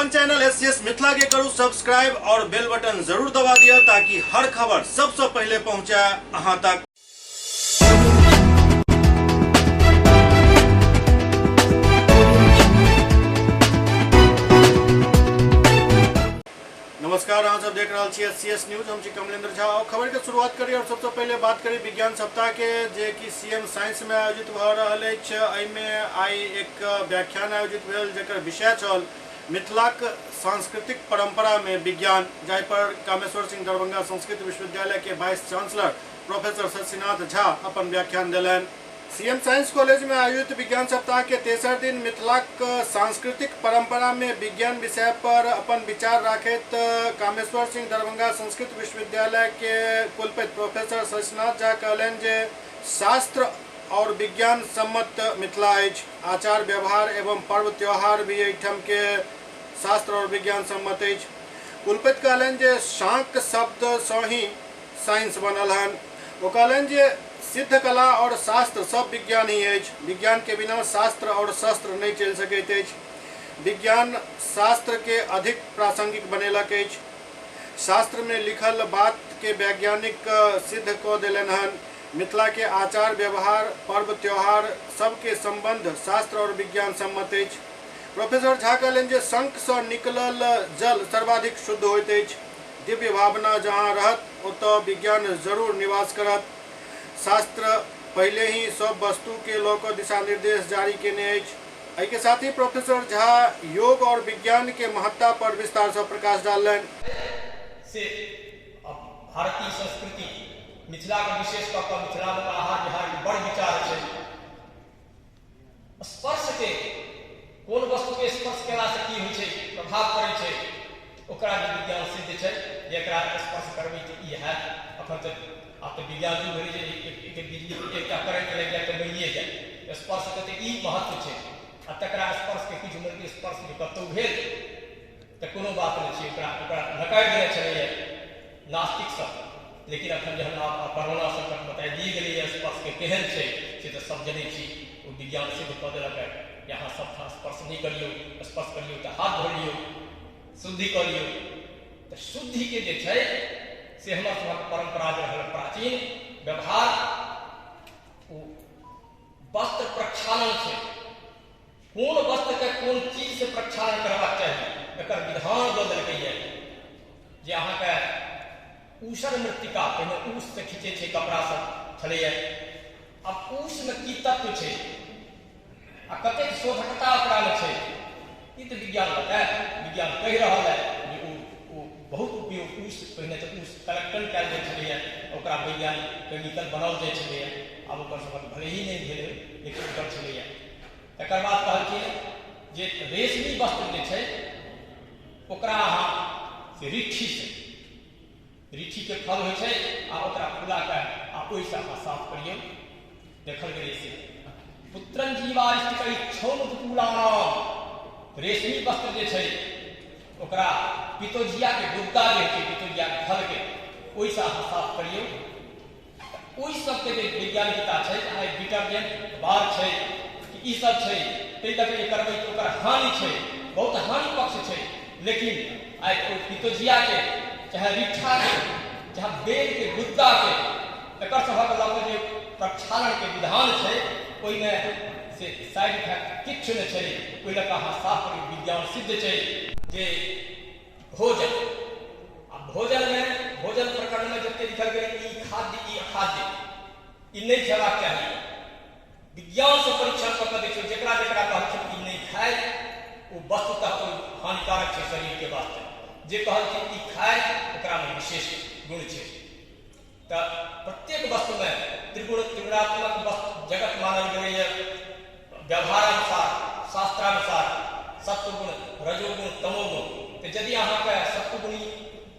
अपन channel S C S Mithila के करू सब्सक्राइब और बेल बटन जरूर दबा दिया ताकि हर खबर सबसे पहले पहुंचे अहां तक। नमस्कार, अहाँ सब देख रहल छी एस सी एस न्यूज। हम छी कमलेंद्र झा और खबर के शुरुआत करी और सबसे पहले बात करी विज्ञान सप्ताह के, जे कि सी एम साइंस में आयोजित भऽ रहल अछि। एहिमे आइ एक व्याख्यान आयोजित भेल जकर विषय छल मिथिलाक सांस्कृतिक परंपरा में विज्ञान, जाहि पर कामेश्वर सिंह दरभंगा संस्कृत विश्वविद्यालय के vice chancellor professor Shashinath Jha अपन व्याख्यान देलनि। सीएम साइंस कॉलेज में आयोजित विज्ञान सप्ताह के तेसर दिन मिथिलाक सांस्कृतिक परंपरा में विज्ञान विषय पर अपन विचार राखैत कामेश्वर सिंह दरभंगा संस्कृत विश्वविद्यालय के कुलपति प्रोफेसर शशिनाथ झा कहलनि जे शास्त्र और विज्ञान सम्मत मिथिला अछि। आचार व्यवहार एवं पर्व त्योहार भी एहिठाम के शास्त्र और विज्ञान सम्मत अछि। कुलपति कहलनि जे शांक शब्द सँ ही साइंस बनल हन। ओ कहलनि जे सिद्ध कला और शास्त्र सब विज्ञान ही अछि। विज्ञान के बिना शास्त्र और शस्त्र नहि चलि सकैत अछि। विज्ञान शास्त्र के अधिक प्रासंगिक बनेलक अछि। शास्त्र में लिखल बात के वैज्ञानिक सिद्ध कऽ देलनि हन। मिथिला के आचार व्यवहार, पर्व त्योहार सब के संबंध शास्त्र और विज्ञान सम्मत अछि। प्रोफेसर झा कहलनि जे शंख सँ निकलल जल सर्वाधिक शुद्ध होइत अछि। दिव्य भावना जहाँ रहत ओतऽ विज्ञान जरूर निवास करत। शास्त्र पहिले ही सब वस्तु के लऽ कऽ दिशा निर्देश जारी केने अछि। एहि के साथ ही प्रोफेसर झा योग और विज्ञान के महत्ता पर विस्तार सँ प्रकाश डाललनि। से भारतीय संस्कृति मिथिलाके विशेष कऽ कऽ मिथिलामे तऽ आहार विहारके बड़ विचार छै। स्पर्शके कोन वस्तुके स्पर्श केलासँ की होइ छै, प्रभाव पड़ै छै, ओकरा भी विज्ञान सिद्ध छै जे एकरा स्पर्श करबै तऽ ई हैत। अखन तऽ आब तऽ विज्ञान युग भेलै जे एक बिजली एकटा करेंट लागि जाय तऽ मरिए जाय। स्पर्शके तऽ ई महत्व छै आ तकरा स्पर्शके किछु मानि लिअ स्पर्श जे कतहु भेल तऽ कोनो बात नहि छै, ओकरा ओकरा नकारि देने छलैए नास्तिक सब। लेकिन अखन जहन आब कोरोना संकट बताइए गेलैए स्पर्शके केहन छै से तऽ सब जनै छी। ओ विज्ञान सिद्ध कऽ देलक है जे अहाँ सब ठाम स्पर्श नहि करियौ, स्पर्श करियौ तऽ हाथ धो लियौ, शुद्धि कऽ लियौ। तऽ शुद्धिके जे छै से हमर सभक परम्परा जे रहल प्राचीन व्यवहार, ओ वस्त्र प्रक्षालन छै। कोन वस्त्रके कोन चीजसँ प्रक्षालन करबाक चाही एकर विधान दऽ देलकैए जे अहाँके ऊसर मृत्तिका, पहिने ऊससँ खींचै छै कपड़ा सब छलैए। आब ऊसमे की तत्व छै आ कतेक शोधकता ओकरामे छै ई तऽ विज्ञान बतायत। विज्ञान कहि रहल है जे ओ ओ बहुत उपयोग ऊस, पहिने तऽ ऊस कलेक्टन कयल जाइ छलैए, ओकरा वैज्ञानिक केमिकल बनाओल जाइ छलैए। आब ओकर सभक भले ही नहि भेलै लेकिन ओकर छलैए। तकर बाद कहलखिन जे रेशमी वस्त्र जे छै ओकरा अहाँ से रिट्ठीसँ, रिट्ठीके फल होइ छै आ ओकरा फुला कऽ आ ओहिसँ अहाँ साफ करियौ। देखल गेलै से पुत्रन जीवारिष्ट क्षौमपुलानाम, रेशमी वस्त्र जे छै ओकरा पितोजियाके गुद्दा जे होइ छै, पितोजियाके फलके, ओहिसँ अहाँ साफ करियौ। ओहि सबके जे वैज्ञानिकता छै, आइ डिटर्जेंट बार छै कि ई सब छै, ताहि लऽ कऽ जे करबै तऽ ओकर हानि छै, बहुत हानि पक्ष छै। लेकिन आइ ओहि पितोजियाके, चाहे रिट्ठाके, चाहे बेलके गुद्दाके, एकर सभक लऽ कऽ जे प्रक्षालनके विधान छै ओहिमे से साइड इफेक्ट किछु नहि छै। ओहि लऽ कऽ अहाँ साफ करियौ, विज्ञान सिद्ध छै जे भोजन आ भोजनमे, भोजन प्रकरणमे जते लिखल गेलै ई खाद्य ई अखाद्य ई नहि खेबाक चाही, विज्ञानसँ परीक्षण कऽ कऽ देखियौ जकरा जकरा कहलखिन ई नहि खाय ओ वस्तुतः ओ हानिकारक छै शरीरके वास्ते। जे कहलखिन ई खाय ओकरामे विशेष गुण छै। तऽ प्रत्येक वस्तुमे त्रिगुण त्रिगुणात्मक वस्तु जगत मानल गेलैए व्यवहारानुसार, शास्त्रानुसार, सत्वगुण, रजोगुण, तमोगुण। तऽ यदि अहाँके सत्वगुणी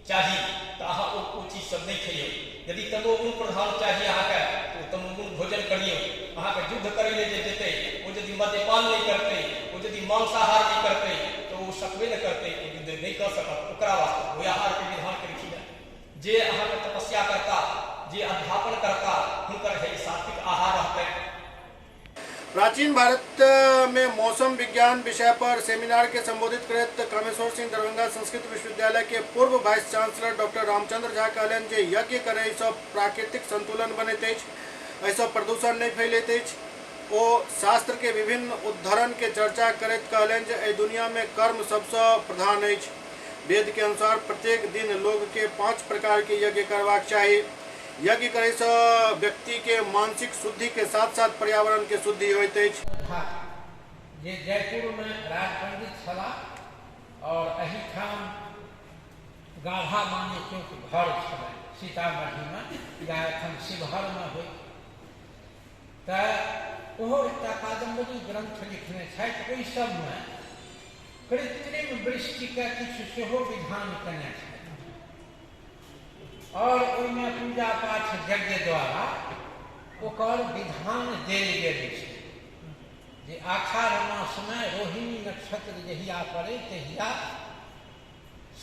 चाही तऽ अहाँ ओ चीज सब नहि खइयौ। यदि तमोगुण प्रधान चाही अहाँके तऽ ओ तमोगुण भोजन करियौ। अहाँके युद्ध करै लए जे जेतै ओ यदि मद्यपान नहि करतै, ओ यदि मांसाहार नहि करतै तऽ ओ सकबे नहि करतै, ओ युद्ध नहि कऽ सकत। ओकरा वास्ते भोजाहारके विधान केलखिन हेँ। जे अहाँके तपस्या करता, जे अध्यापन करता, हुनकर हे सात्विक आहार रहतै। प्राचीन भारत में मौसम विज्ञान विषय पर सेमिनार के संबोधित करैत कामेश्वर सिंह दरभंगा संस्कृत विश्वविद्यालय के पूर्व vice chancellor doctor Ramchandra Jha कहलनि जे यज्ञ करय सँ प्राकृतिक संतुलन बनैत अछि, एहिसँ प्रदूषण नहि फैलैत अछि। ओ शास्त्र के विभिन्न उद्धरण के चर्चा करैत कहलनि जे एहि दुनिया में कर्म सबसँ प्रधान अछि। वेद के अनुसार प्रत्येक दिन लोग के 5 प्रकार के यज्ञ करबाक चाही। यज्ञ करै सँ व्यक्ति के मानसिक शुद्धि के साथ साथ पर्यावरण के शुद्धि होइत अछि। झा जे जयपुरमे राजपंडित छलाह आओर एहिठाम गाढ़ा माणिक्यक घर छलनि सीतामढ़ीमे या एखन शिवहरमे होइत, तऽ ओहो एकटा कादम्बरी ग्रन्थ लिखने छथि। ओहि सबमे कृत्रिम वृष्टिके किछु सेहो विधान कयने छथि आओर ओहिमे पूजा पाठ यज्ञ द्वारा ओकर विधान देल गेल छै जे आषाढ़ मासमे रोहिणी नक्षत्र जहिया पड़ै तहिया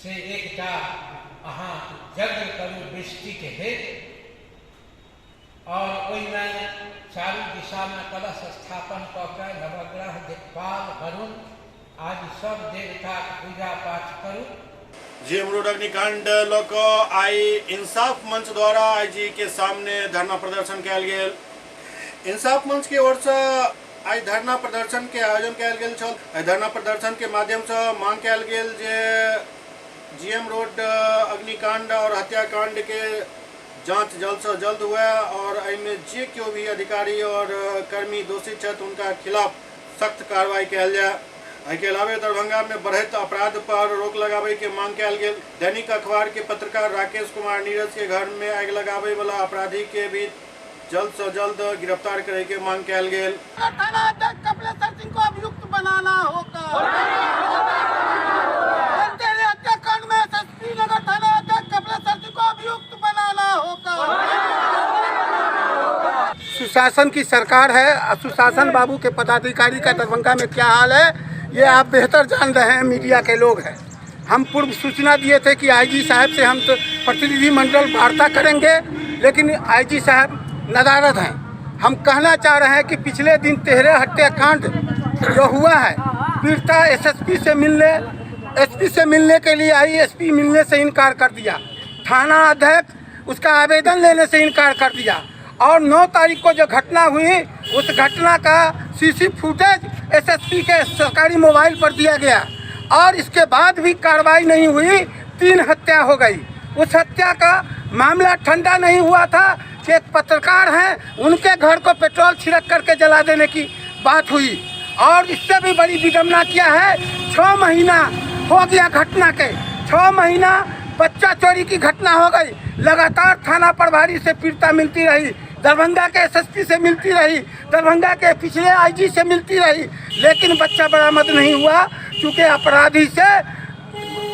से एकटा अहाँ यज्ञ करू वृष्टिके हेतु आओर ओहिमे चारू दिशामे कलश स्थापन कऽ के नवग्रह, दिक्पाल, वरुण आदि सब देवताक पूजा पाठ करू। जीएम रोड अग्निकांड लऽ कऽ आइ इंसाफ मंच द्वारा आईजी के सामने धरना प्रदर्शन कयल गेल। इंसाफ मंच के ओर से आइ धरना प्रदर्शन के आयोजन कयल गेल छल। एहि धरना प्रदर्शन के माध्यम से मांग कयल गेल जे जीएम रोड अग्निकांड और हत्याकांड के जांच जल्द से जल्द हुए और एहिमे जे केओ भी अधिकारी और कर्मी दोषी छथि हुनका खिलाफ सख्त कार्रवाई कयल जाय। एहिके अलावे दरभंगा में बढ़ैत अपराध पर रोक लगाबे के मांग कयल गेल। दैनिक अखबार के पत्रकार राकेश कुमार नीरज के घर में आगि लगाबे वाला अपराधी के भी जल्द से जल्द गिरफ्तार करे के मांग कयल गेल। थाना अध्यक्ष कपिलेश्वर सिंह को अभियुक्त बनाना होगा। हत्याकांड में एसएसपी नगर थाना अध्यक्ष कपिलेश्वर सिंह को अभियुक्त बनाना होगा। सुशासन की सरकार है, सुशासन बाबू के पदाधिकारी का दरभंगा में क्या हाल है ये आप बेहतर जान रहे हैं, मीडिया के लोग हैं। हम पूर्व सूचना दिए थे कि आईजी साहब से हम तो प्रतिनिधिमंडल वार्ता करेंगे, लेकिन आईजी साहब नदारद हैं। हम कहना चाह रहे हैं कि पिछले दिन तेहरे हत्याकांड जो हुआ है, पीड़िता एसएसपी से मिलने, एसपी से मिलने के लिए आई, एसपी मिलने से इनकार कर दिया, थाना अध्यक्ष उसका आवेदन लेने से इनकार कर दिया और 9 तारीख को जो घटना हुई उस घटना का सीसी फुटेज एसएसपी के सरकारी मोबाइल पर दिया गया और इसके बाद भी कार्रवाई नहीं हुई। 3 हत्या हो गई। उस हत्या का मामला ठंडा नहीं हुआ था कि एक पत्रकार हैं उनके घर को पेट्रोल छिड़क करके जला देने की बात हुई और इससे भी बड़ी विडम्बना क्या है, 6 महीना हो गया घटना के, 6 महीना बच्चा चोरी की घटना हो गई। लगातार थाना प्रभारी से पीड़िता मिलती रही, दरभंगा के एसएसपी से मिलती रही, दरभंगा के पिछले आईजी से मिलती रही, लेकिन बच्चा बरामद नहीं हुआ क्योंकि अपराधी से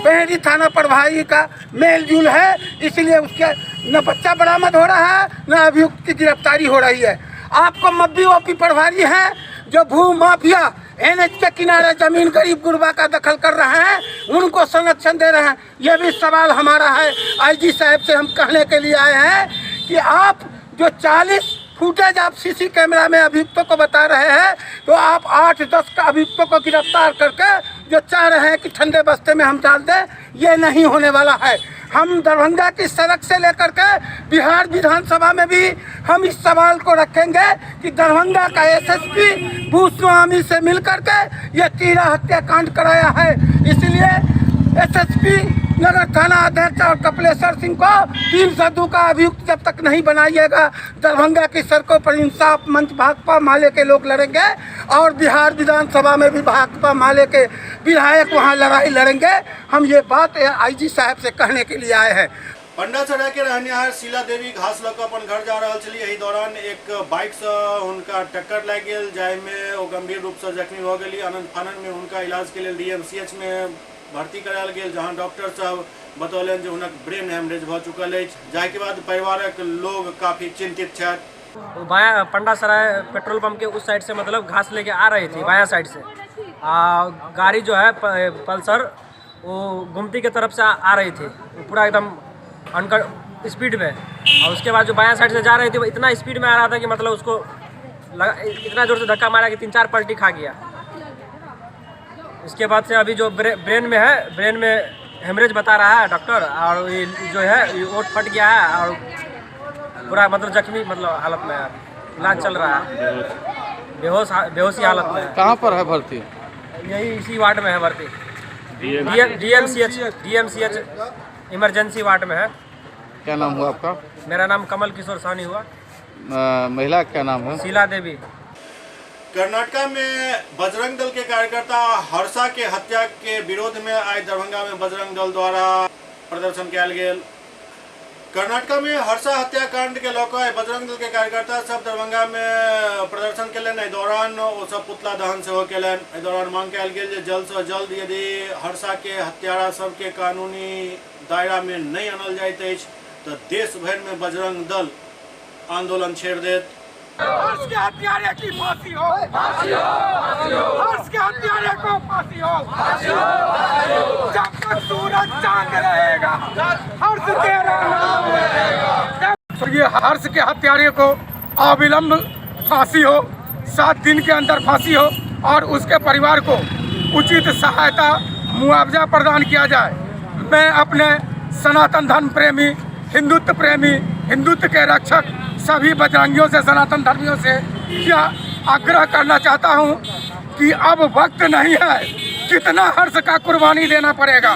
बहेड़ी थाना प्रभारी का मेल जुल है, इसलिए उसके न बच्चा बरामद हो रहा है न अभियुक्त की गिरफ्तारी हो रही है। आपको मब्बी ओपी प्रभारी हैं जो भू माफिया एनएच के किनारे जमीन गरीब गुरबा का दखल कर रहे हैं, उनको संरक्षण दे रहे हैं। यह भी सवाल हमारा है। आईजी साहब से हम कहने के लिए आए हैं कि आप जो 40 फुटेज आप सीसी कैमरा में अभियुक्तों को बता रहे हैं, तो आप 8-10 का अभियुक्तों को गिरफ्तार करके जो चाह रहे हैं कि ठंडे बस्ते में हम डाल दें, ये नहीं होने वाला है। हम दरभंगा की सड़क से लेकर के बिहार विधानसभा में भी हम इस सवाल को रखेंगे कि दरभंगा का एसएसपी भूस्वामी से मिल करके ये तीरा हत्याकांड कराया है। इसलिए एसएसपी नगर थाना अध्यक्ष और कपिलेश्वर सिंह को 302 का अभियुक्त जब तक नहीं बनाइएगा, दरभंगा की सड़कों पर इंसाफ मंच भाकपा माले के लोग लड़ेंगे और बिहार विधानसभा में भी भाकपा माले के विधायक वहाँ लड़ाई लड़ेंगे। हम ये बात आईजी साहब से कहने के लिए आए हैं। पंडासराय के रहनिहार शीला देवी घास लऽ कऽ अपन घर जा रहल छली। एहि दौरान एक बाइक से हुनका टक्कर लागि गेल, जाहिमे ओ गंभीर रूप से जख्मी भऽ गेली। आनंद फानन में हुनका इलाज के लेल डीएमसीएच में भर्ती करायल गेल, जहां डॉक्टर सब बतौलनि जे हुनक ब्रेन हेमरेज भऽ चुकल अछि, जाहिके बाद परिवारक लोग काफी चिंतित छथि। वो बायां पंडासराय पेट्रोल पंप के उस साइड से मतलब घास लेके आ रही थी बायां साइड से, गाड़ी जो है पल्सर वो गुमती के तरफ से आ रही थी, वो पूरा एकदम अनकर स्पीड में, और उसके बाद जो बायां साइड से जा रही थी वो इतना स्पीड में आ रहा था कि मतलब उसको लगा, इतना जोर से धक्का मारा कि 3-4 पलटी खा गया। इसके बाद से अभी जो ब्रेन में है, ब्रेन में हेमरेज बता रहा है डॉक्टर, और ये जो है ये ओठ फट गया है और पूरा मतलब जख्मी मतलब हालत में है, इलाज चल रहा है, बेहोशी हालत में है। कहाँ पर है भर्ती? यही इसी वार्ड में है भर्ती, डीएमसीएच इमरजेंसी वार्ड में है। क्या नाम हुआ आपका? मेरा नाम कमल किशोर साहनी हुआ। महिला क्या नाम है? शीला देवी। कर्नाटका में बजरंग दल के कार्यकर्ता हर्षा के हत्या के विरोध में आज दरभंगा में बजरंग दल द्वारा प्रदर्शन कयल गेल। कर्नाटका में हर्षा हत्याकांड के लऽ कऽ बजरंग दल के कार्यकर्ता सब दरभंगा में प्रदर्शन केलनि। एहि दौरान ओ सब पुतला दहन सेहो केलनि। एहि दौरान मांग कयल गेल जे जल्द से जल्द यदि हर्षा के हत्यारा सबके कानूनी दायरा में नहीं आनल जाइत अछि तऽ देश भरि में बजरंग दल आंदोलन छेड़ देत। हर्ष के हत्यारे की फांसी हो, फांसी हो, फांसी हो। हर्ष के हत्यारे को फांसी हो, फांसी हो, फांसी हो। जब तक सूरज चांद रहेगा हर्ष तेरा नाम रहेगा। ये हर्ष के हत्यारे को अविलंब फांसी हो, 7 दिन के अंदर फांसी हो और उसके परिवार को उचित सहायता मुआवजा प्रदान किया जाए। मैं अपने सनातन धर्म प्रेमी, हिंदुत्व प्रेमी, हिंदुत्व के रक्षक सभी बजरंगियों से, सनातन धर्मियों से यह आग्रह करना चाहता हूं कि अब वक्त नहीं है। कितना हर्ष का कुर्बानी देना पड़ेगा,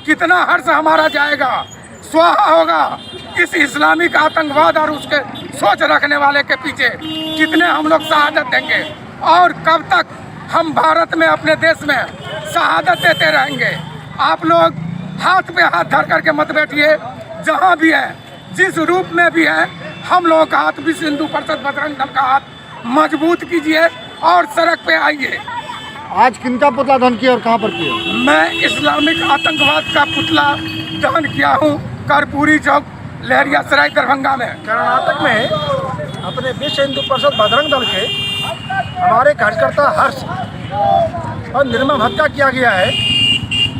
कितना हर्ष हमारा जाएगा, स्वाहा होगा इस इस्लामिक आतंकवाद और उसके सोच रखने वाले के पीछे कितने हम लोग शहादत देंगे और कब तक हम भारत में अपने देश में शहादत देते रहेंगे। आप लोग हाथ पे हाथ धर करके मत बैठिए, जहाँ भी हैं, जिस रूप में भी हैं, हम लोगों का हाथ, विश्व हिंदू परिषद बजरंग दल का हाथ मजबूत कीजिए और सड़क पे आइए। आज किनका पुतला दहन किया और कहाँ पर किया? मैं इस्लामिक आतंकवाद का पुतला दहन किया हूँ कर्पूरी चौक, लहरियासराय, दरभंगा में। कर्नाटक में अपने विश्व हिंदू परिषद बजरंग दल के हमारे कार्यकर्ता हर्ष और निर्मम हत्या किया गया है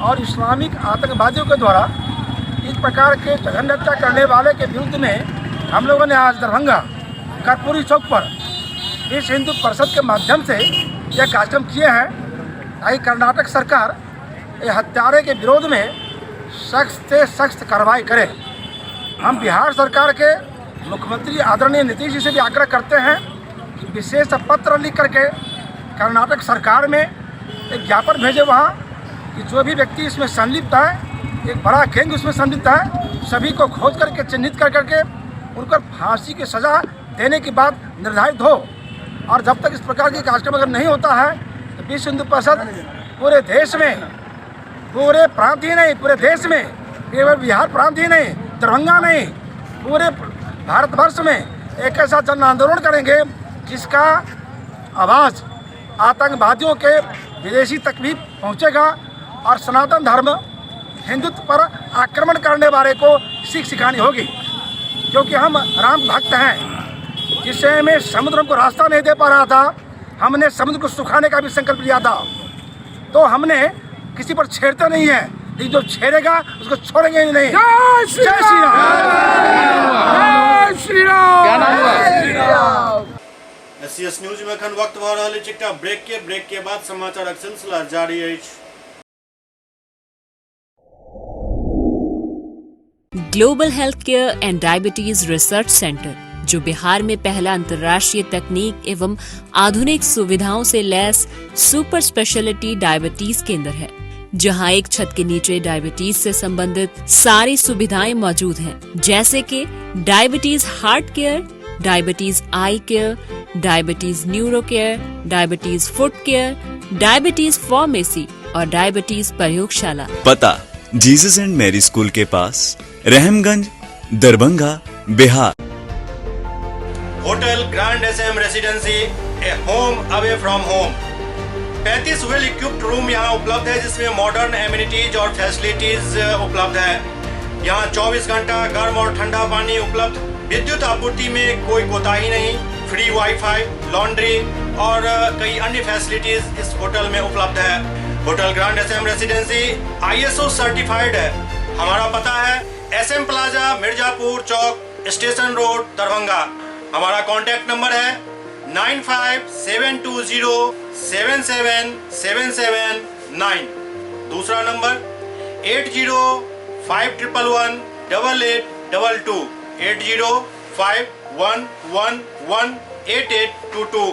और इस्लामिक आतंकवादियों के द्वारा इस प्रकार के जघन्य हत्या करने वाले के विरुद्ध में हम लोगों ने आज दरभंगा कर्पूरी चौक पर विश्व हिंदू परिषद के माध्यम से यह कार्यक्रम किए हैं ताकि कर्नाटक सरकार ये हत्यारे के विरोध में सख्त से सख्त कार्रवाई करे। हम बिहार सरकार के मुख्यमंत्री आदरणीय नीतीश जी से भी आग्रह करते हैं कि विशेष पत्र लिख करके कर्नाटक सरकार में एक ज्ञापन भेजे वहाँ कि जो भी व्यक्ति इसमें संलिप्त है, एक बड़ा गैंग उसमें संलिप्त है, सभी को खोज करके चिन्हित कर करके उनको फांसी की सज़ा देने की बात निर्धारित हो। और जब तक इस प्रकार के कार्यक्रम अगर नहीं होता है तो विश्व हिंदू परिषद पूरे देश में, पूरे प्रांत ही नहीं, पूरे देश में, केवल बिहार प्रांत ही नहीं, दरभंगा नहीं, पूरे भारतवर्ष में एक ऐसा जन आंदोलन करेंगे जिसका आवाज़ आतंकवादियों के विदेशी तक भी पहुँचेगा और सनातन धर्म हिंदुत्व पर आक्रमण करने वाले को सीख सिखानी होगी, क्योंकि हम राम भक्त हैं। जिससे हमें समुद्र को रास्ता नहीं दे पा रहा था, हमने समुद्र को सुखाने का भी संकल्प लिया था। तो हमने किसी पर छेड़ता नहीं है, लेकिन जो छेड़ेगा उसको छोड़ेंगे ही नहीं। जय श्री राम, जय श्री राम। एससीएस न्यूज में अखन वक्त भऽ रहल अछि एकटा ब्रेक के। ब्रेक के बाद समाचारक सिलसिला जारी अछि। Global health care and diabetes research centre, जो बिहार में पहला अंतर्राष्ट्रीय तकनीक एवं आधुनिक सुविधाओं से लैस सुपर स्पेशलिटी डायबिटीज केंद्र है, जहां एक छत के नीचे डायबिटीज से संबंधित सारी सुविधाएं मौजूद हैं, जैसे कि diabetes heart care, diabetes eye care, diabetes neuro care, diabetes foot care, diabetes pharmacy और डायबिटीज प्रयोगशाला। पता जीसस एंड मैरी स्कूल के पास, Rahamganj, Darbhanga, Bihar. Hotel grand SM residency, a home away from home. 35 well equipped room यहाँ उपलब्ध है, जिसमें modern amenities और facilities उपलब्ध है। यहाँ 24 घंटा गर्म और ठंडा पानी उपलब्ध, विद्युत आपूर्ति में कोई कोताही नहीं, फ्री वाईफाई, लॉन्ड्री और कई अन्य फैसिलिटीज इस होटल में उपलब्ध है। Hotel grand SM residency ISO certified है। हमारा पता है SM plaza, Mirzapur Chowk, station road, Darbhanga. हमारा कॉन्टैक्ट नंबर है 95720 77779। दूसरा नंबर 805111 8822, 805111 8822।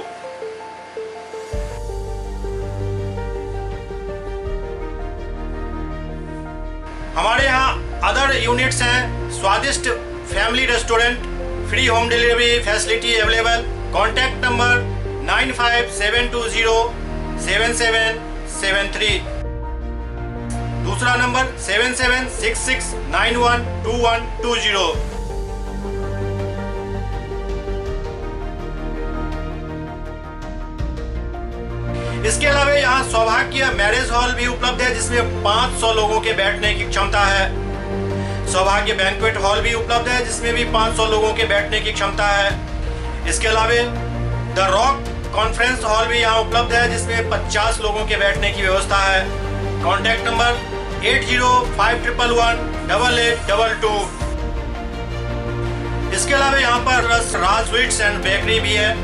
हमारे यहाँ अदर यूनिट्स हैं, स्वादिष्ट family restaurant, free home delivery facility available. Contact number 95720 7773। दूसरा नंबर 7766912120। इसके अलावा यहाँ सौभाग्य मैरिज हॉल भी उपलब्ध है, जिसमें 500 लोगों के बैठने की क्षमता है। सौभाग्य बैंक्वेट हॉल भी उपलब्ध है, जिसमें भी 500 लोगों के बैठने की क्षमता है। इसके अलावा the rock conference hall भी यहाँ उपलब्ध है, जिसमें 50 लोगों के बैठने की व्यवस्था है। Contact number 805111 8822। इसके अलावा यहाँ पर राज स्वीट्स एंड बेकरी भी है,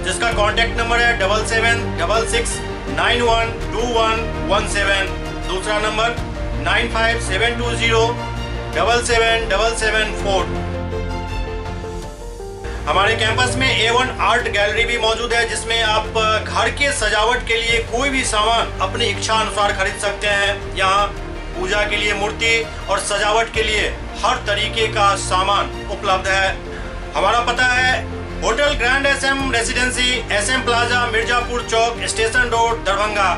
जिसका कॉन्टैक्ट नंबर है 7766 912117। दूसरा नंबर 95720 77774। हमारे कैंपस में A1 art gallery भी मौजूद है, जिसमें आप घर के सजावट के लिए कोई भी सामान अपनी इच्छा अनुसार खरीद सकते हैं। यहाँ पूजा के लिए मूर्ति और सजावट के लिए हर तरीके का सामान उपलब्ध है। हमारा पता है hotel grand SM residency, SM plaza, Mirzapur Chowk, station road, Darbhanga.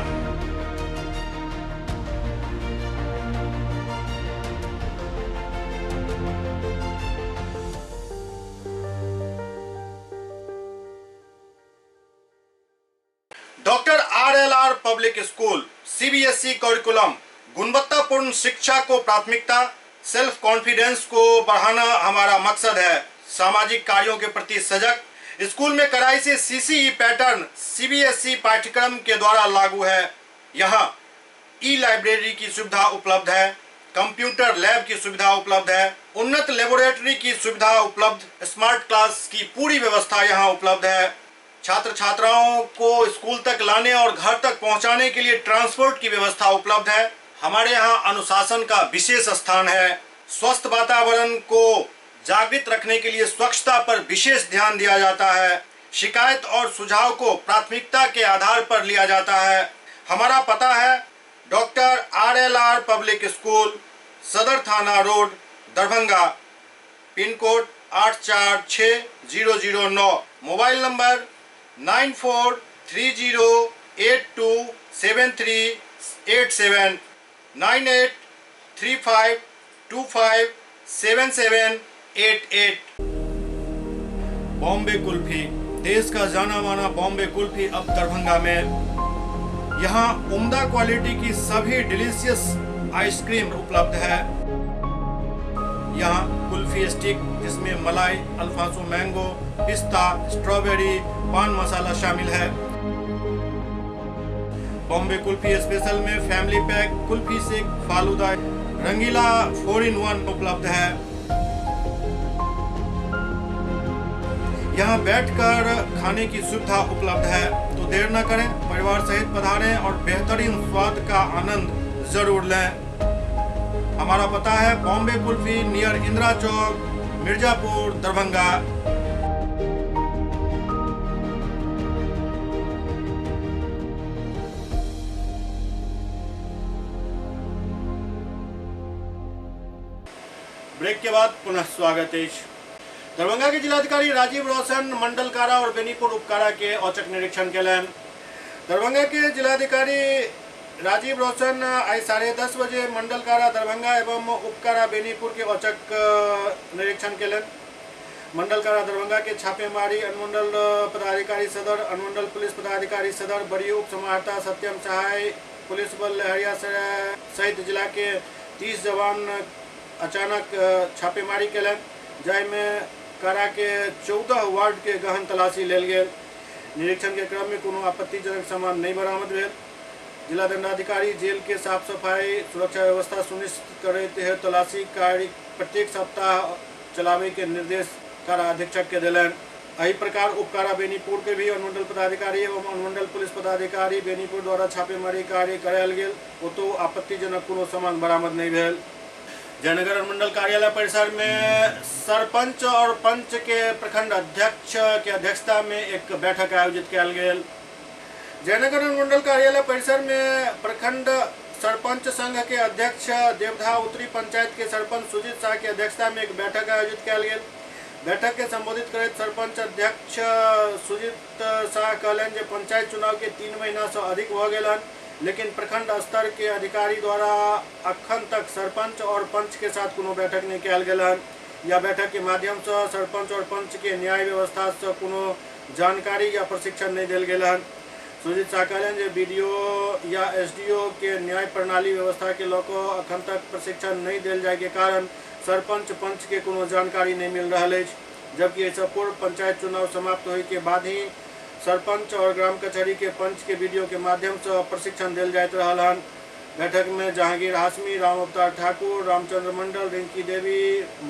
Doctor RLR public school, CBSE curriculum, गुणवत्तापूर्ण शिक्षा को प्राथमिकता, सेल्फ कॉन्फिडेंस को बढ़ाना हमारा मकसद है। सामाजिक कार्यों के प्रति सजग, स्कूल में कड़ाई से सीसीई पैटर्न सीबीएसई पाठ्यक्रम के द्वारा लागू है। यहाँ ई लाइब्रेरी की सुविधा उपलब्ध है, कंप्यूटर लैब की सुविधा उपलब्ध है, उन्नत लेबोरेटरी की सुविधा उपलब्ध, स्मार्ट क्लास की पूरी व्यवस्था यहाँ उपलब्ध है। छात्र छात्राओं को स्कूल तक लाने और घर तक पहुँचाने के लिए ट्रांसपोर्ट की व्यवस्था उपलब्ध है। हमारे यहाँ अनुशासन का विशेष स्थान है। स्वस्थ वातावरण को जागृत रखने के लिए स्वच्छता पर विशेष ध्यान दिया जाता है। शिकायत और सुझाव को प्राथमिकता के आधार पर लिया जाता है। हमारा पता है doctor RLR public school, Sadar थाना road, Darbhanga, pin code 846009, mobile number 9430827387, 9835257788। Bombay kulfi, देश का जाना माना बॉम्बे कुल्फी अब दरभंगा में। यहाँ उम्दा क्वालिटी की सभी डिलीशियस आइसक्रीम उपलब्ध है। यहाँ कुल्फी स्टिक, जिसमें मलाई, अल्फांसो मैंगो, पिस्ता, स्ट्रॉबेरी, पान मसाला शामिल है। बॉम्बे कुल्फी स्पेशल में family pack, kulfi shake, falooda, Rangeela 4 in 1 उपलब्ध है। यहाँ बैठकर खाने की सुविधा उपलब्ध है, तो देर न करें, परिवार सहित पधारें और बेहतरीन स्वाद का आनंद जरूर लें। हमारा पता है बॉम्बे कुल्फी, नियर इंदिरा चौक, मिर्जापुर, दरभंगा। ब्रेक के बाद पुनः स्वागत है। दरभंगा के जिलाधिकारी राजीव रोशन मंडल कारा और बेनीपुर उपकारा के औचक निरीक्षण केलनि। दरभंगा के जिलाधिकारी राजीव रोशन आई 10:30 बजे मंडल कारा दरभंगा एवं उपकारा बेनीपुर के औचक निरीक्षण केलनि। मंडल कारा दरभंगा के छापेमारी अनुमंडल पदाधिकारी सदर, अनुमंडल पुलिस पदाधिकारी सदर, बड़ी उप समाहर्ता सत्यम सहाय, पुलिस बल लहरियासराय सहित जिला के 30 जवान अचानक छापेमारी केलनि, जाहिमे कारा के 14 वार्ड के गहन तलाशी लेल गेल। निरीक्षण के क्रम में कोनो आपत्तिजनक सामान नहीं बरामद भेल। जिला दंडाधिकारी जेल के साफ सफाई, सुरक्षा व्यवस्था सुनिश्चित करते हुए तलाशी कार्य प्रत्येक सप्ताह चलावे के निर्देश कारा अधीक्षक के दिलनि। एहि प्रकार उपकारा बेनीपुर के भी अनुमंडल पदाधिकारी एवं अनुमंडल पुलिस पदाधिकारी बेनीपुर द्वारा छापेमारी कार्य करायल गेल। ओतौ आपत्तिजनक कोनो सामान बरामद नहीं भेल। जयनगर अनुमंडल कार्यालय परिसर में सरपंच और पंच के प्रखंड अध्यक्ष के अध्यक्षता में एक बैठक आयोजित कयल गेल। जयनगर अनुमंडल कार्यालय परिसर में प्रखंड सरपंच संघ के अध्यक्ष देवधा उत्तरी पंचायत के सरपंच सुजीत शाह के अध्यक्षता में एक बैठक आयोजित कयल गेल। बैठक के संबोधित करैत सरपंच अध्यक्ष सुजीत शाह कहलनि जे पंचायत चुनाव के 3 महीना से अधिक भऽ गेल हन, लेकिन प्रखंड स्तर के अधिकारी द्वारा अखन तक सरपंच और पंच के साथ कोनो बैठक नहीं कयल गेल हन या बैठक के माध्यम से सरपंच और पंच के न्याय व्यवस्था से कोनो जानकारी या प्रशिक्षण नहीं देल गेल हन। सुजीत शाह कहलनि जे बीडीओ या एसडीओ के न्याय प्रणाली व्यवस्था के लऽ कऽ अखन तक प्रशिक्षण नहीं देल जाय के कारण सरपंच पंच के कोनो जानकारी नहीं मिल रहा अछि, जबकि एहिसँ पूर्व पंचायत चुनाव समाप्त होय के बाद ही सरपंच और ग्राम कचहरी के पंच के वीडियो के माध्यम से प्रशिक्षण देल जाइत रहल हन। बैठक में जहांगीर हाशमी, राम अवतार ठाकुर, रामचंद्र मंडल, रिंकी देवी,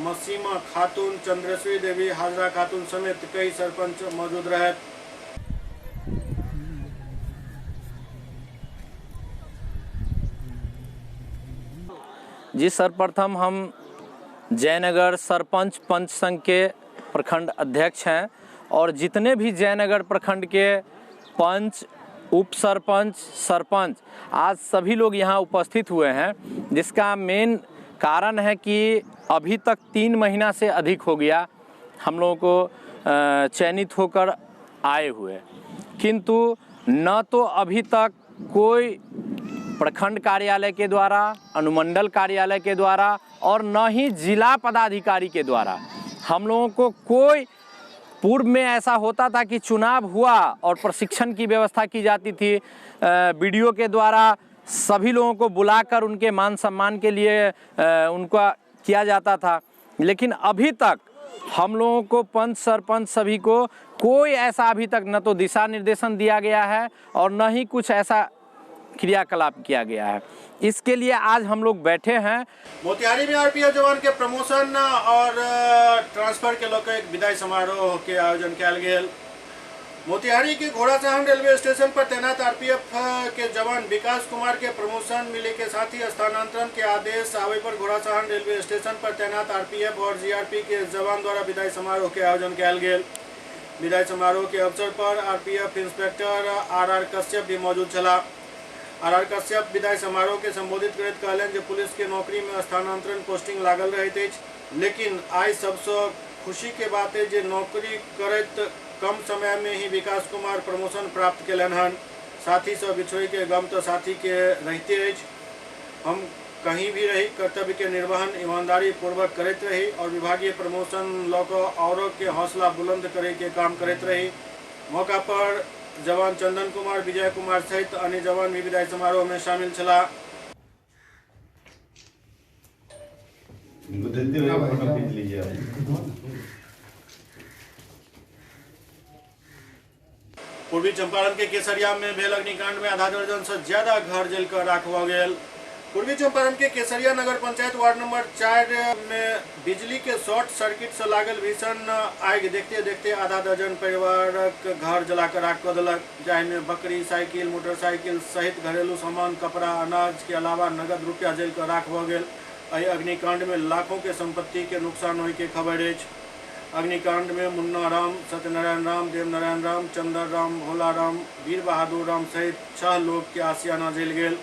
मसीमा खातून, चंद्रेश्वरी देवी, हाजरा खातून समेत कई सरपंच मौजूद रहे। जी सर्वप्रथम हम जयनगर सरपंच पंच संघ के प्रखंड अध्यक्ष हैं और जितने भी जयनगर प्रखंड के पंच, उप सरपंच, सरपंच आज सभी लोग यहाँ उपस्थित हुए हैं, जिसका मेन कारण है कि अभी तक 3 महीना से अधिक हो गया हम लोगों को चयनित होकर आए हुए, किंतु न तो अभी तक कोई प्रखंड कार्यालय के द्वारा, अनुमंडल कार्यालय के द्वारा और न ही जिला पदाधिकारी के द्वारा हम लोगों को कोई, पूर्व में ऐसा होता था कि चुनाव हुआ और प्रशिक्षण की व्यवस्था की जाती थी, बीडीओ के द्वारा सभी लोगों को बुलाकर उनके मान सम्मान के लिए उनका किया जाता था, लेकिन अभी तक हम लोगों को पंच सरपंच सभी को कोई ऐसा अभी तक न तो दिशा निर्देशन दिया गया है और न ही कुछ ऐसा क्रियाकलाप किया गया है। इसके लिए आज हम लोग बैठे हैं। मोतिहारी में आरपीएफ जवान के प्रमोशन और ट्रांसफर के लऽ एक विदाई समारोह के आयोजन कयल गेल। मोतिहारी के घोड़ासहन रेलवे स्टेशन पर तैनात आरपीएफ के जवान विकास कुमार के प्रमोशन मिले के साथ ही स्थानांतरण के आदेश आवे पर घोड़ासहन रेलवे स्टेशन पर तैनात आरपीएफ और जीआरपी के जवान द्वारा विदाई समारोह के आयोजन कयल गेल। विदाई समारोह के अवसर पर आरपीएफ इंस्पेक्टर आर.आर. कश्यप भी मौजूद छलाह। आर.आर. कश्यप विदाई समारोह के संबोधित करैत कहलनि जे पुलिस के नौकरी में स्थानांतरण पोस्टिंग लागल रहैत अछि, लेकिन आइ सबसँ खुशी के बात है जे नौकरी करैत कम समय में ही विकास कुमार प्रमोशन प्राप्त केलनि हन। साथी से बिछोई के गम तो साथी के रहिते अछि। हम कहीं भी रही कर्तव्य के निर्वहन ईमानदारी पूर्वक करैत रही और विभागीय प्रमोशन लऽ कऽ औरों के हौसला बुलंद करे के काम करैत रही। मौका पर जवान चंदन कुमार, विजय कुमार सहित अन्य जवान भी विदाई समारोह में शामिल छलाह। पूर्वी चंपारण के केसरिया में भेल अग्निकांड में आधा दर्जन से ज्यादा घर जलकर राख भऽ गेल। पूर्वी चंपारण के केसरिया नगर पंचायत वार्ड नंबर 4 में बिजली के शॉर्ट सर्किट से लागल भीषण आगि देखते देखते आधा दर्जन परिवारक घर जलाकर राख कऽ देलक, जाहिमे बकरी, साइकिल, मोटरसाइकिल सहित घरेलू सामान, कपड़ा, अनाज के अलावा नगद रुपया जलकर राख भऽ गेल। एहि अग्निकांड में लाखों के संपत्ति के नुकसान होय के खबर अछि। अग्निकांड में मुन्ना राम, सत्यनारायण राम, देवनारायण राम, चंदर राम, भोला राम, वीर बहादुर राम सहित 6 लोग के आशियाना जल गेल।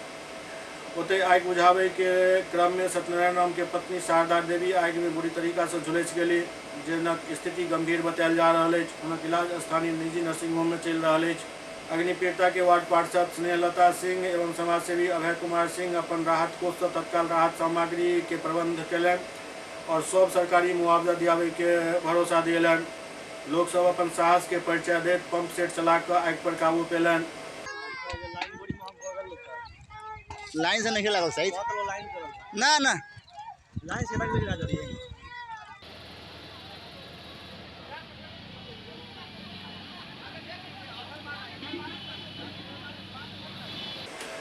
ओतहि आगि बुझाबै के क्रम में सत्यनारायण राम के पत्नी शारदा देवी आगि में बुरी तरीका से झुलसि गेली, जिनक स्थिति गंभीर बतायल जा रहल अछि। हुनक इलाज स्थानीय निजी नर्सिंग होम में चलि रहल अछि। अग्निपीड़िता के वार्ड पार्षद स्नेहलता सिंह एवं समाजसेवी अभय कुमार सिंह अपन राहत कोष से तत्काल राहत सामग्री के प्रबंध कयलनि और सब सरकारी मुआवजा दियाबै के भरोसा दियलनि। लोक सब अपन साहस के परिचय दैत पंप सेट चला कऽ आगि पर काबू पेलनि। लाइन से नहीं लागल सही ना ना लाइन से लग रही है।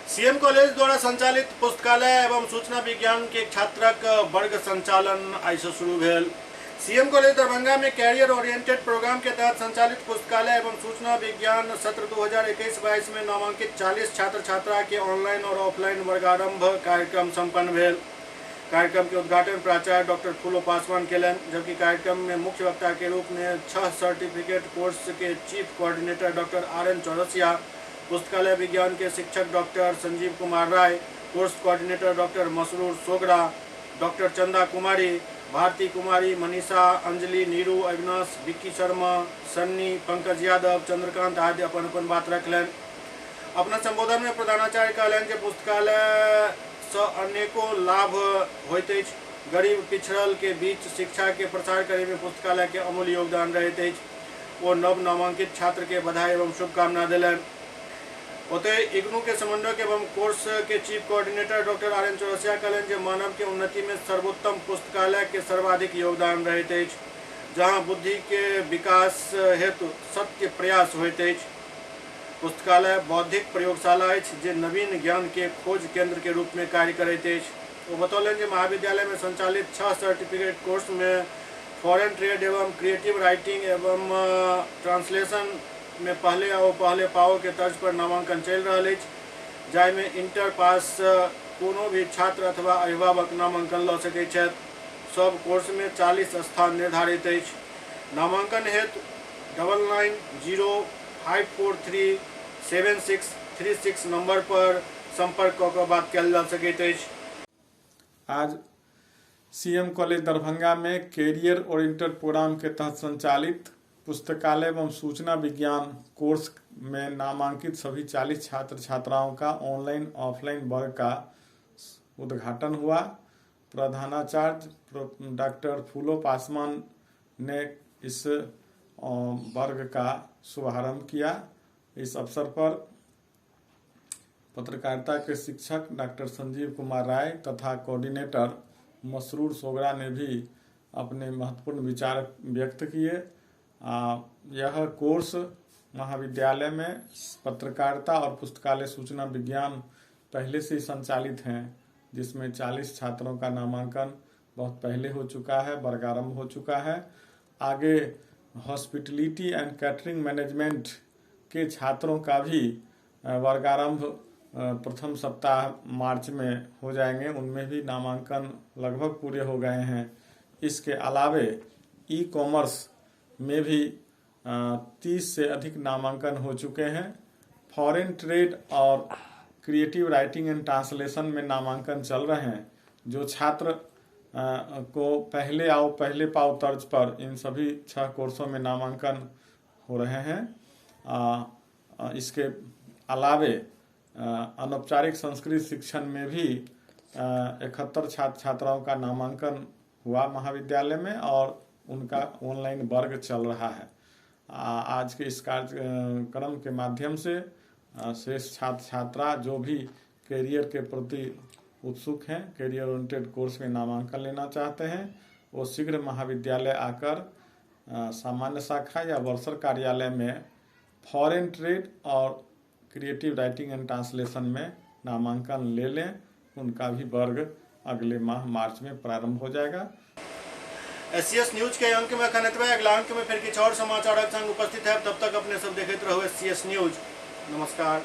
सीएम कॉलेज द्वारा संचालित पुस्तकालय एवं सूचना विज्ञान के छात्रक वर्ग संचालन आइ से शुरू भेल। सीएम कॉलेज दरभंगा में कैरियर ओरिएंटेड प्रोग्राम के तहत संचालित पुस्तकालय एवं सूचना विज्ञान सत्र 2021-22 में नामांकित 40 छात्र छात्रा के ऑनलाइन और ऑफलाइन वर्गारंभ कार्यक्रम संपन्न भेल। कार्यक्रम के उद्घाटन प्राचार्य डॉक्टर फूलो पासवान केलनि, जबकि कार्यक्रम में मुख्य वक्ता के रूप में 6 सर्टिफिकेट कोर्स के chief coordinator doctor RN Chaurasia, पुस्तकालय विज्ञान के शिक्षक doctor Sanjeev Kumar Rai, course coordinator doctor Masroor Sogra, doctor Chanda Kumari, Bharti Kumari, Manisha, Anjali, Neeru, Avinash, Vicky Sharma, Sunny, Pankaj Yadav, Chandrakant आदि अपन अपन बात रखलनि। अपना संबोधन में प्रधानाचार्य कहलनि जे पुस्तकालय से अनेकों लाभ होइत अछि। गरीब पिछड़ल के बीच शिक्षा के प्रसार करे में पुस्तकालय के अमूल्य योगदान रहैत अछि। ओ नव नामांकित छात्र के बधाई एवं शुभकामना देलनि। ओतहि इग्नू के समन्वयक एवं कोर्स के chief coordinator doctor RN Chaurasia कहलनि जे मानव के उन्नति में सर्वोत्तम पुस्तकालय के सर्वाधिक योगदान रहैत अछि, जहां बुद्धि के विकास हेतु सत्य प्रयास होइत अछि। पुस्तकालय बौद्धिक प्रयोगशाला अछि जे नवीन ज्ञान के खोज केंद्र के रूप में कार्य करैत अछि। ओ बतौलनि जे महाविद्यालय में संचालित 6 सर्टिफिकेट कोर्स में फॉरेन ट्रेड एवं क्रिएटिव राइटिंग एवं ट्रांसलेशन में पहले आओ पहले पाओ के तर्ज पर नामांकन चलि रहल अछि, जाहिमे इंटर पास कोनो भी छात्र अथवा अभिभावक नामांकन लऽ सकैत छथि। सब कोर्स में 40 स्थान निर्धारित अछि। नामांकन हेतु 9905437636 नंबर पर संपर्क कऽ कऽ बात कयल जा सकैत अछि। आज सीएम कॉलेज दरभंगा में कैरियर ओरिएंटेड प्रोग्राम के तहत संचालित पुस्तकालय एवं सूचना विज्ञान कोर्स में नामांकित सभी 40 छात्र छात्राओं का ऑनलाइन ऑफलाइन वर्ग का उद्घाटन हुआ। प्रधानाचार्य डॉक्टर फूलो पासवान ने इस वर्ग का शुभारंभ किया। इस अवसर पर पत्रकारिता के शिक्षक डॉक्टर संजीव कुमार राय तथा कोऑर्डिनेटर मसरूर सोगरा ने भी अपने महत्वपूर्ण विचार व्यक्त किए। यह कोर्स महाविद्यालय में पत्रकारिता और पुस्तकालय सूचना विज्ञान पहले से ही संचालित हैं, जिसमें 40 छात्रों का नामांकन बहुत पहले हो चुका है, वर्गारंभ हो चुका है। आगे हॉस्पिटलिटी एंड कैटरिंग मैनेजमेंट के छात्रों का भी वर्गारंभ प्रथम सप्ताह मार्च में हो जाएंगे, उनमें भी नामांकन लगभग पूरे हो गए हैं। इसके अलावे ई कॉमर्स में भी 30 से अधिक नामांकन हो चुके हैं। फॉरेन ट्रेड और क्रिएटिव राइटिंग एंड ट्रांसलेशन में नामांकन चल रहे हैं। जो छात्र को पहले आओ पहले पाओ तर्ज पर इन सभी 6 कोर्सों में नामांकन हो रहे हैं। इसके अलावे अनौपचारिक संस्कृत शिक्षण में भी 71 छात्र छात्राओं का नामांकन हुआ महाविद्यालय में और उनका ऑनलाइन वर्ग चल रहा है। आज के इस कार्यक्रम के माध्यम से शेष छात्र छात्रा जो भी करियर के प्रति उत्सुक हैं, करियर ओरिएंटेड कोर्स में नामांकन लेना चाहते हैं, वो शीघ्र महाविद्यालय आकर सामान्य शाखा या वर्षर कार्यालय में फॉरेन ट्रेड और क्रिएटिव राइटिंग एंड ट्रांसलेशन में नामांकन ले लें। उनका भी वर्ग अगले माह मार्च में प्रारंभ हो जाएगा। एससीएस न्यूज के अंक में अखन एतबे। अगला अंक में फिर किछु और समाचारक संग उपस्थित है। तब तक अपने सब देखैत रहू एससीएस न्यूज। नमस्कार।